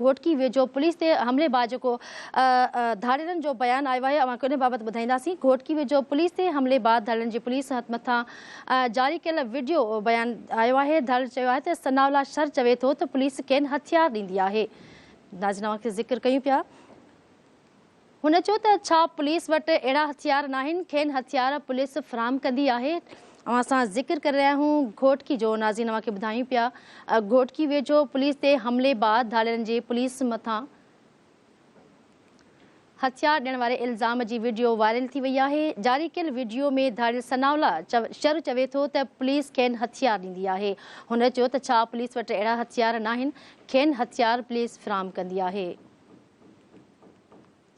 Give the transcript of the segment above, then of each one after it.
گهوٽڪي ويجهو پوليس تي حملي بعد جيڪو ڌاڙيلن جو بيان آيو آهي اوهان کي ان بابت ٻڌائينداسين. گهوٽڪي ويجهو پوليس تي حملي بعد ڌاڙيلن جي پوليس مٿان جاري ڪيل وڊيو بيان آيو آهي. ڌاڙيل چيو آهي ته ثناء الله شر چوي ٿو ته پوليس کين هٿيار ڏيندي آهي. ناظرين اوهان کي ذڪر ڪيون پيا. هن چيو ته ڇا پوليس وٽ اهڙا هٿيار ناهن، کين هٿيار پوليس فراهم ڪندي آهي. اوهان سان ذڪر ڪري رهيا آهيون گهوٽڪي جو، ناظرين اوهان کي ٻڌايون پيا گهوٽڪي ويجهو پوليس تي حملي بعد ڌاڙيلن جي پوليس مٿان هٿيار ڏيڻ واري الزام جي وڊيو وائرل ٿي وئي آهي. جاري ڪيل وڊيو ۾ ڌاڙيل ثناء الله شر چوي ٿو ته پوليس کين هٿيار ڏيندي آهي. هن چيو ته ڇا پوليس وٽ اهڙا هٿيار ناهن، کين هٿيار پوليس فراهم ڪندي آهي.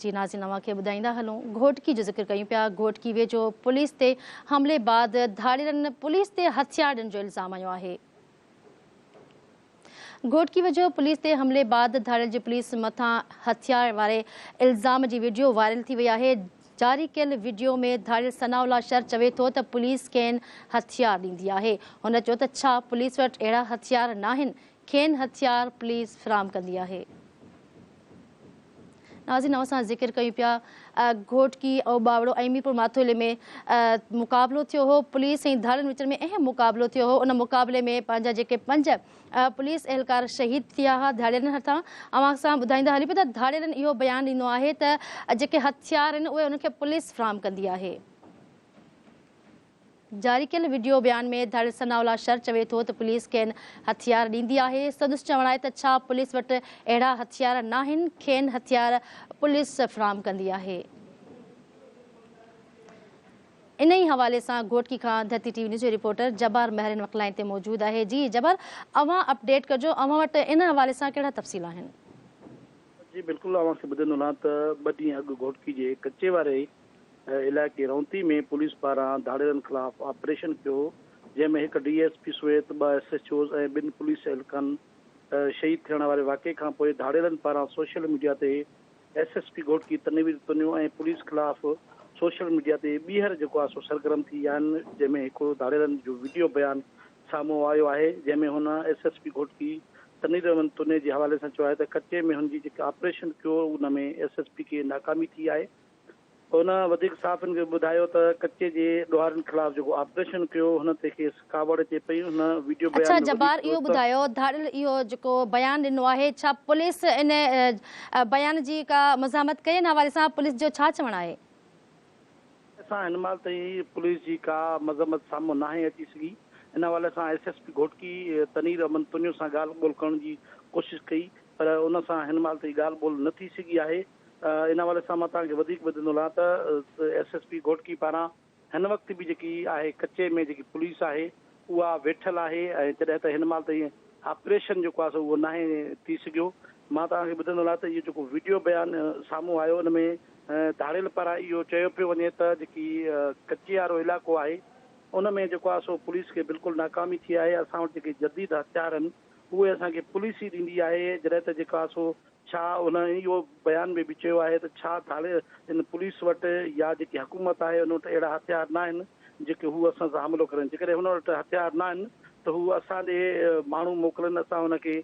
جي ناظرين اوهان کي ٻڌائيندا هلون گهوٽڪي جو ذڪر ڪيون پيا گهوٽڪي ويجهو پوليس تي حملي بعد ڌاڙيلن پوليس تي هٿيار ڏيڻ جو الزام هنيو آهي گهوٽڪي ويجهو پوليس تي حملي بعد ڌاڙيل جي پوليس مٿان هٿيار واري الزام جي وڊيو وائرل ٿي وئي آهي جاري ڪيل وڊيو ۾ ڌاڙيل ثناء الله شر چوي ٿو ته پوليس کين هٿيار ڏيندي آهي هن چيو ته ڇا پوليس وٽ اهڙا هٿيار ناهن کين هٿيار پوليس فراهم ڪندي آهي. ناظرين اوهان سان ذڪر ڪيون پيا گهوٽڪي اوٻاوڙو ۽ ميرپور ماٿيلي ۾ مقابلو ٿيو هو پوليس ۽ ڌاڙن وچ ۾ اهم مقابلو ٿيو هو ان مقابلي ۾ پنهنجا جيڪي پنج پوليس اهلڪار شهيد ٿيا هئا ڌاڙيلن هٿان اوهان سان ٻڌائيندا هلي پيا ته ڌاڙيلن اهو بيان ڏنو آهي ته جيڪي هٿيار آهن اهي انهن کي پوليس فراهم ڪندي آهي. جاري ڪيل وڊيو بيان ۾ ڌڙ ثناء الله شر چوي ٿو ته پوليس کين هٿيار ڏيندي آهي، سندس چوڻ آهي ته ڇا پوليس وٽ اهڙا هٿيار ناهن، کين هٿيار پوليس فراهم ڪندي آهي. انهي حوالي سان گهوٽڪي کان ڌرتي ٽي وي نيوز جو رپورٽر جبار مهر هن وقت لائين تي موجود آهي. جي جبار اوهان اپڊيٽ ڪجو اوهان وٽ ان حوالي سان ڪهڙا تفصيل آهن؟ جي بلڪل اوهان کي ٻڌندو هلان ته ٻه ڏينهن اڳ گهوٽڪي جي ڪچي واري علائقي رونتي ۾ پوليس پاران ڌاڙيلن خلاف آپريشن ڪيو جنهن ۾ هڪ ڊي ايس پي سميت ٻه ايس ايڇ اوز ۽ ٻن پوليس اهلڪارن شهيد ٿيڻ واري واقعي کانپوء ڌاڙيلن پاران سوشل ميڊيا تي S S P Ghotki Tanveer Tunio ۽ police خلاف سوشل ميڊيا تي ٻيهر جيڪو آهي سو سرگرم ٿي ويا آهن جنهن ۾ هڪ ڌاڙيلن جو وڊيو بيان سامهون آيو آهي جنهن ۾ هن S S P Ghotki Tanveer Ahmed Tunio جي حوالي سان چيو آهي ته ڪچي ۾ هن جي جيڪي آپريشن ڪيو ان ۾ ايس ايس پي کي ناڪامي ٿي آهي. هن وڌيڪ صحافين کي ٻڌايو ته ڪچي جي ڏوهارين خلاف جيڪو آپريشن ڪيو هن تي کيس ڪاوڙ اچي پئي هن وڊيو اڇا بيان ۾ وڌيڪ جبار چيو اهو ته. ٻڌايو ڌاڙيل اهو جيڪو بيان ڏنو آهي ڇا پوليس ان بيان جي ڪا مزاحمت ڪئي ان حوالي سان پوليس جو ڇا چوڻ آهي؟ سان هن مهل تائين پوليس جي ڪا مذمت سامهون ناهي اچي سگهي ان حوالي سان S S P Ghotki Tanveer Ahmed Tunio سان ڳالهه ٻولهه ڪرڻ جي ڪوشش ڪئي پر ان سان هن مهل تائين ڳالهه ٻولهه نه ٿي سگهي آهي ان حوالي سان مان توهان کي وڌيڪ ٻڌندو هلان ته ايس ايس پي گهوٽڪي پاران هن وقت به جيڪي آهي ڪچي ۾ جيڪي پوليس آهي اها ويٺل آهي ۽ جڏهن ته هن مهل تائين آپريشن جيڪو آهي سو اهو ناهي ٿي سگهيو مان توهان کي ٻڌندو هلان ته اهو جيڪو وڊيو بيان سامهون آيو ان ۾ ڌاڙيل پاران اهو چيو پيو وڃي ته جيڪي ڪچي وارو علائقو آهي ان ۾ جيڪو آهي سو پوليس کي بلڪل ناڪامي ٿي آهي اسان وٽ جيڪي جديد هٿيار آهن اهي اسان کي پوليس ئي ڏيندي آهي جڏهن ته جيڪو آهي سو ڇا هن اهو بيان ۾ به چيو آهي ته ڇا ڌاڙي ان پوليس وٽ يا جيڪي حڪومت آهي ان وٽ اهڙا هٿيار ناهن جيڪي هو اسان سان حملو ڪرن جيڪڏهن هن وٽ هٿيار ناهن ته هو اسان ڏي ماڻهو موڪلن اسان هن کي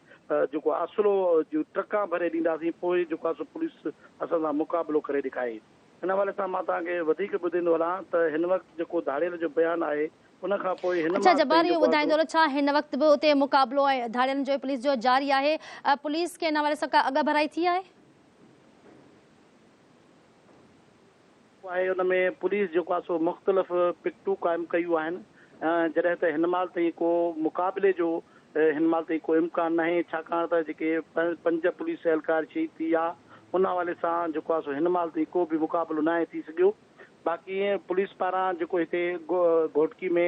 جيڪو آسرو جون ٽرڪان ڀري ڏينداسين پوء جيڪو آهي سو پوليس اسان سان مقابلو ڪري ڏيکاري. ان حوالي سان مان توهان کي وڌيڪ ٻڌيندو هلان ته هن وقت جيڪو ڌاڙيل جو بيان آهي ان کان پوء هن اڇا مهل جبار تائين اهو جيڪو آهي ٻڌائيندو سو. هلو ڇا هن وقت به اتي مقابلو ۽ ڌاڙيلن جو ۽ پوليس جو جاري آهي پوليس کي ان حوالي سان ڪا اڳڀرائي ٿي آهي؟ آهي ان ۾ پوليس جيڪو آهي سو مختلف پڪٽون قائم ڪيون آهن جڏهن ته هن مهل تائين ڪو مقابلي جو هن مهل تائين ڪو امڪان ناهي ڇاڪاڻ ته جيڪي پنج پوليس اهلڪار شهيد ٿي ويا ان حوالي سان جيڪو آهي سو هن مهل تائين ڪو به مقابلو ناهي ٿي سگهيو باقي پوليس پاران جيڪو هتي گهوٽڪي ۾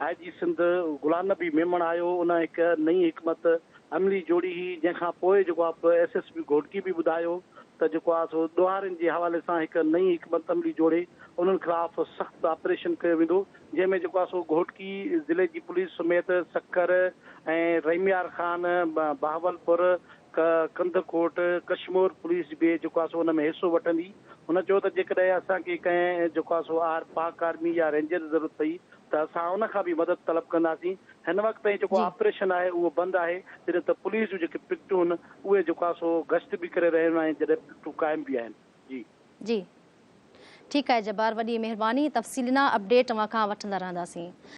آء جي سنڌ غلام نبي ميمڻ آيو ان هڪ نئين حڪمت عملي جوڙي هئي جنهن کان پوء جيڪو آهي ايس ايس پي گهوٽڪي به ٻڌايو ته جيڪو آهي سو ڏوهارين جي حوالي سان هڪ نئين حڪمت عملي جوڙي انهن خلاف سخت آپريشن ڪيو ويندو جنهن ۾ جيڪو آهي سو گهوٽڪي ضلعي جي پوليس سميت سکر ۽ رحيم يار خان بهاولپور ڪنڌڪوٽ، ڪشمور پوليس به جيڪو آهي سو ان ۾ حصو وٺندي. هن چيو ته جيڪڏهن اسان کي ڪنهن جيڪو آهي سو آر پاڪ آرمي يا رينجرز ضرورت پئي ته اسان ان کان به مدد طلب ڪنداسين. هن وقت تائين جيڪو جي. آپريشن آهي اهو بند آهي جڏهن ته پوليس جون جيڪي پڪٽون آهن اهي جيڪو آهي سو گشت به ڪري رهيون آهن جڏهن پڪٽون قائم به آهن. جي. جي ٺيڪ آهي جبار وڏي مهرباني تفصيلنا اپڊيٽ اوهان کان وٺندا رهنداسين.